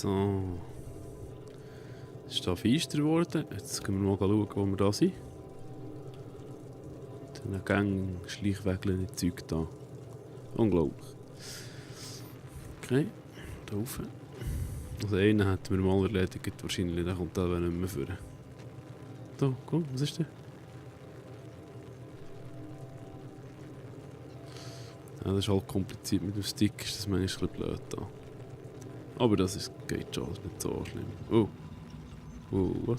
So. Es ist da feister geworden. Jetzt können wir mal schauen, wo wir da sind. Dann Gang schleichwegeln die Zeug da. Unglaublich. Okay, da rauf. Also einen hätten wir mal erledigt, wahrscheinlich. Der kommt da nicht mehr vor. Da, komm, was ist der? Ja, das ist halt kompliziert mit dem Stick, ist das manchmal ein bisschen blöd da. Aber das ist, geht schon, ist nicht so schlimm. Oh. Oh, what?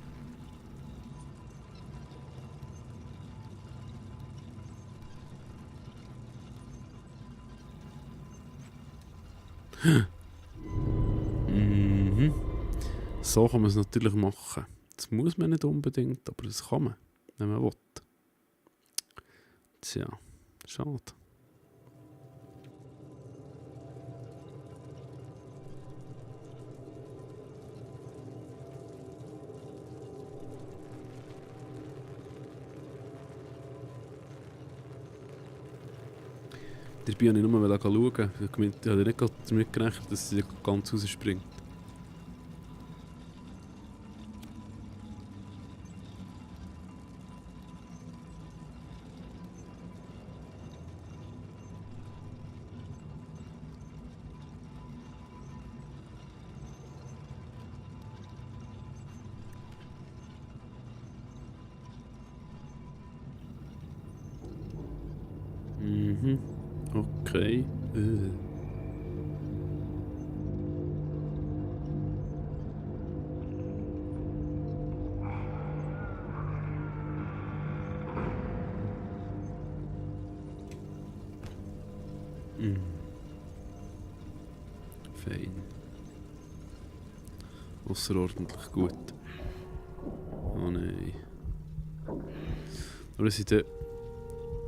Mhm. So kann man es natürlich machen. Das muss man nicht unbedingt, aber das kann man, wenn man will. Tja, schade. Dabei wollte ich nur schauen. Ich habe nicht damit gerechnet, dass sie ganz rausspringt. Mhm. Okay. Fein. Außerordentlich gut. Oh nein. Aber es sind dann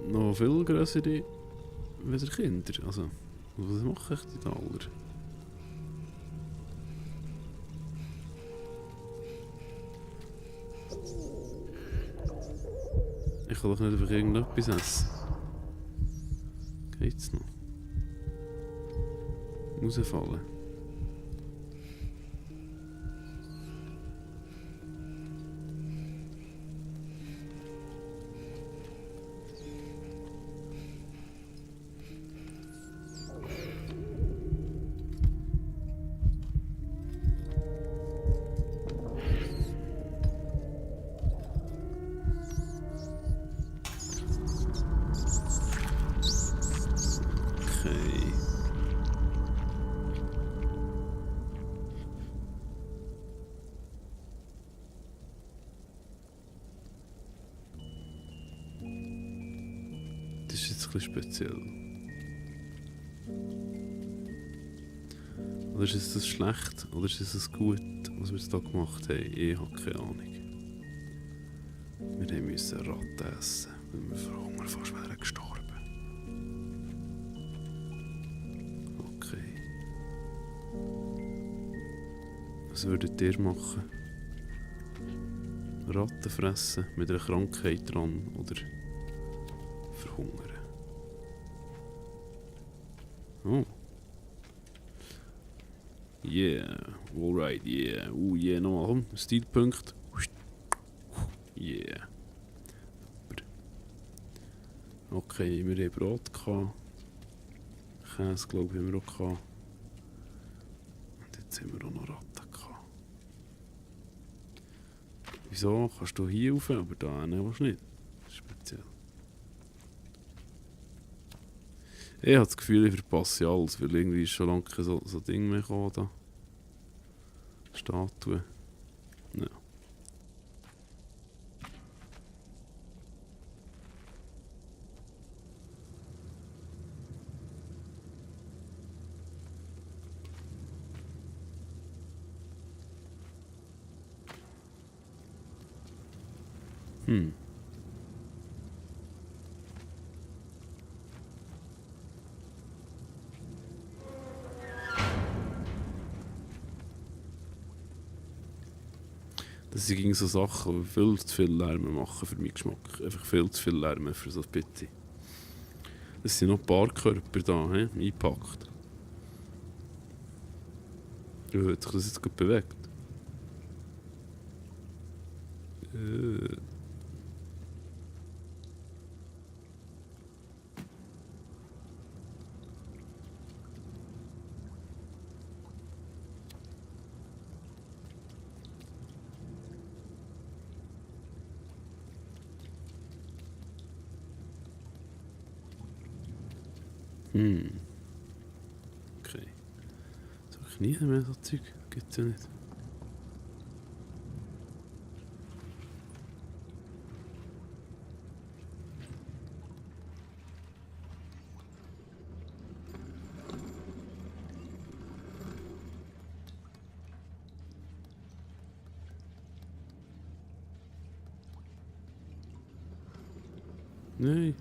noch viel grössere wieder Kinder. Also, was machen die da alle? Ich kann doch nicht einfach irgendetwas essen. Geht's noch? Rausfallen. Das ist jetzt ein bisschen speziell. Oder ist es schlecht oder ist es gut, was wir jetzt hier gemacht haben? Ich habe keine Ahnung. Wir mussten Ratten essen, weil wir vor Hunger fast wären gestorben. Okay. Was würdet ihr machen? Ratten fressen mit einer Krankheit dran oder verhungern? Oh. Yeah, alright, yeah. Yeah, nochmal, komm, Stilpunkt. Yeah. Okay, wir haben Brot gehabt. Käse, glaube ich, haben wir auch gehabt. Und jetzt haben wir auch noch Ratten gehabt. Wieso? Kannst du hier rauf, aber da willst du nicht. Das ist speziell. Ich habe das Gefühl, ich verpasse alles, weil irgendwie ist schon lange kein so Ding mehr gekommen da. Statue. Ja. Das sind gegen so Sachen, die viel zu viel Lärm machen für meinen Geschmack. Einfach viel zu viel Lärm für so ein bisschen. Es sind noch ein paar Körper da, eingepackt. Ja, hat sich das jetzt gut bewegt? Äh. Okay. So Knie mehr so Zeug gibt's ja nicht. Nein.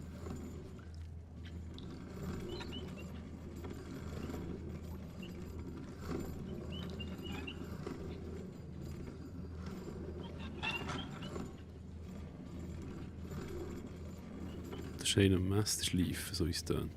Das ist einer am Messerschleifen, so wie es tönt.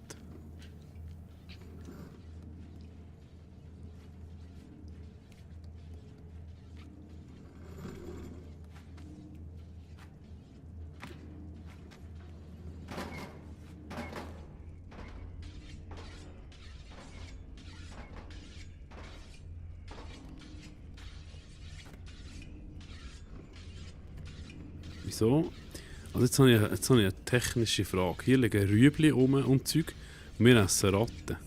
Wieso? Also jetzt habe ich eine technische Frage. Hier liegen Rüebli rum und Zeug und wir essen Ratten.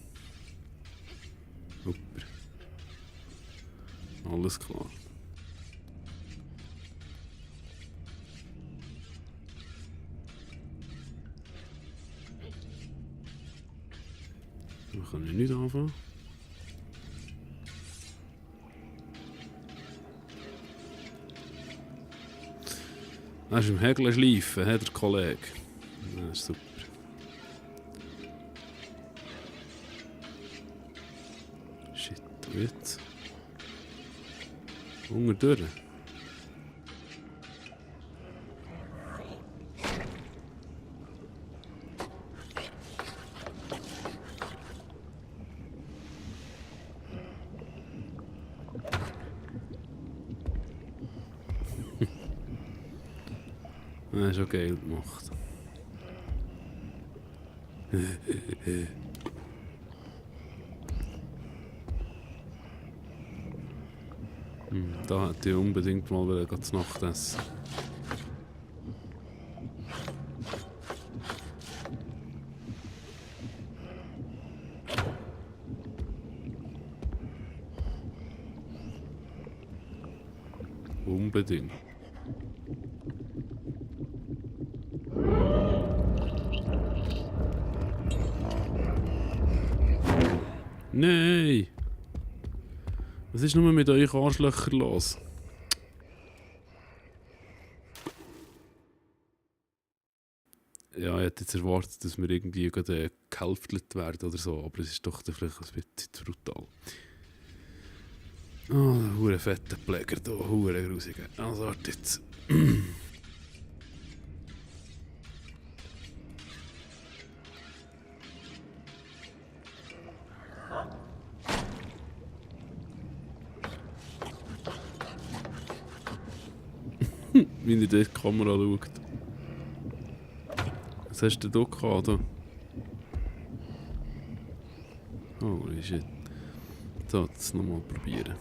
Super. Alles klar. Da kann ich nicht anfangen. Er ist im Hägeln schleifen, hat der Kollege. Das ist super. Shit, und jetzt? Hunger durch. Das ist auch geil gemacht. Da hätte ich unbedingt mal zu Nacht essen. Unbedingt. Nein! Was ist nur mit euch Arschlöcher los? Ja, ich hätte jetzt erwartet, dass wir irgendwie gerade gehälftelt werden oder so, aber es ist doch vielleicht ein bisschen zu brutal. Oh, der hure fette Pfleger hier, hure grusige. Also warte jetzt. Wie in die Kamera schaut. Was hast du denn hier gehabt? Da? Holy shit. So, jetzt nochmal probieren.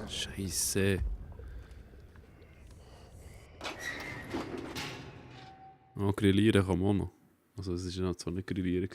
Scheiße. Oh, grillieren kann man auch noch. Also es war ja zwar nicht grillieren.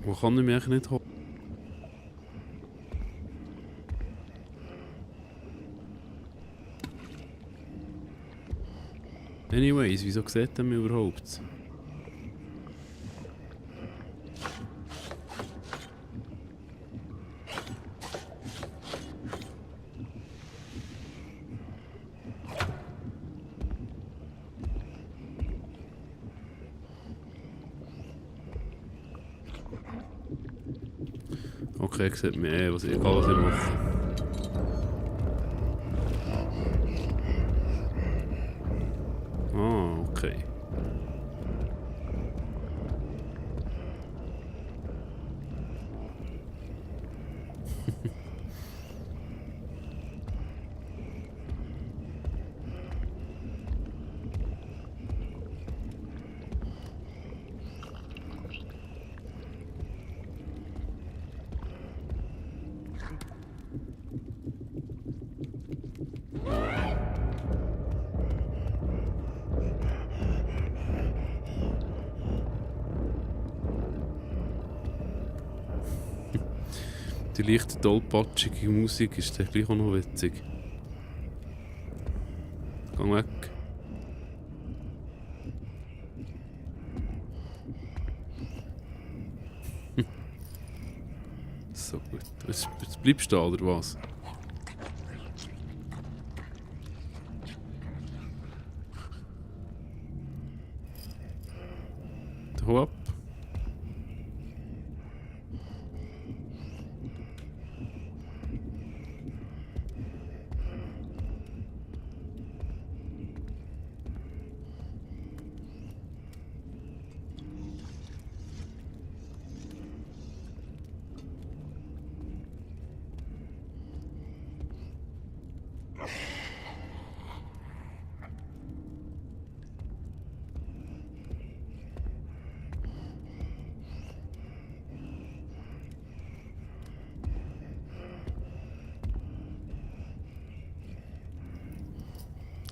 Wo kann ich mich eigentlich nicht holen? Anyways, wieso sieht er mich überhaupt? Okay, er sieht mich egal was ich mache. Ah, okay. Die leicht tollpatschige Musik ist dann gleich auch noch witzig. Geh weg. So gut. Jetzt bleibst du da, oder was? Hau ab.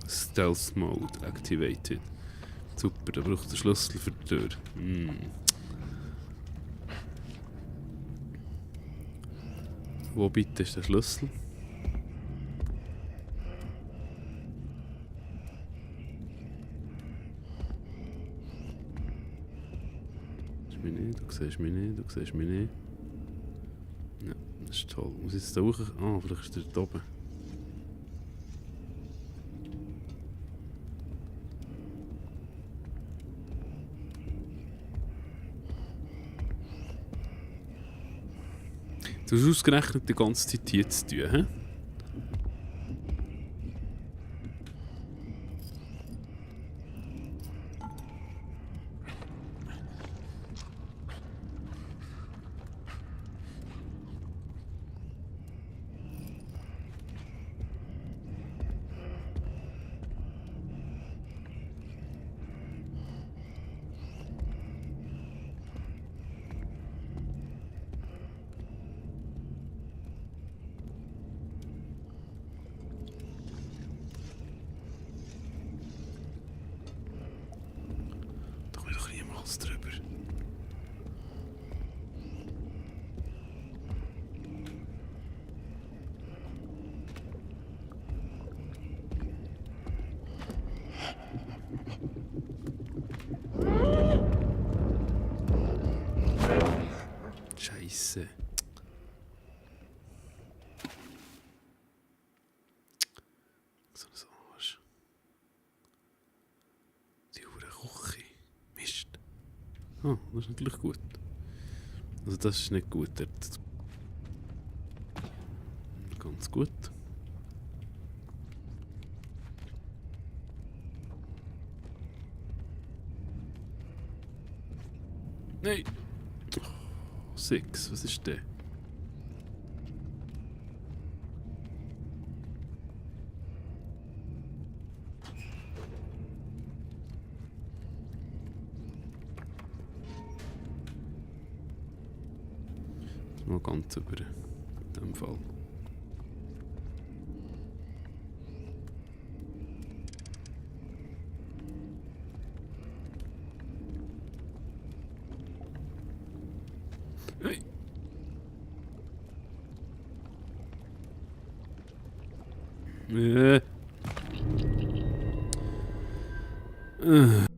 Stealth Mode activated. Super, da braucht der Schlüssel für die Tür. Wo bitte ist der Schlüssel? Du siehst mich nicht, du siehst mich nicht. Ja, das ist toll. Muss ich jetzt da hoch? Ah, vielleicht ist der da oben. Du hast ausgerechnet die ganze Zeit hier zu tun, hä? Da komme ich doch niemals drüber. Scheiße. So ein Arsch. Die hure Küche. Mist. Ah, das ist natürlich gut. Also das ist nicht gut. Ganz gut. Nein! Oh, 6, was ist der? Mal ganz über in dem Fall. Hey. Äh.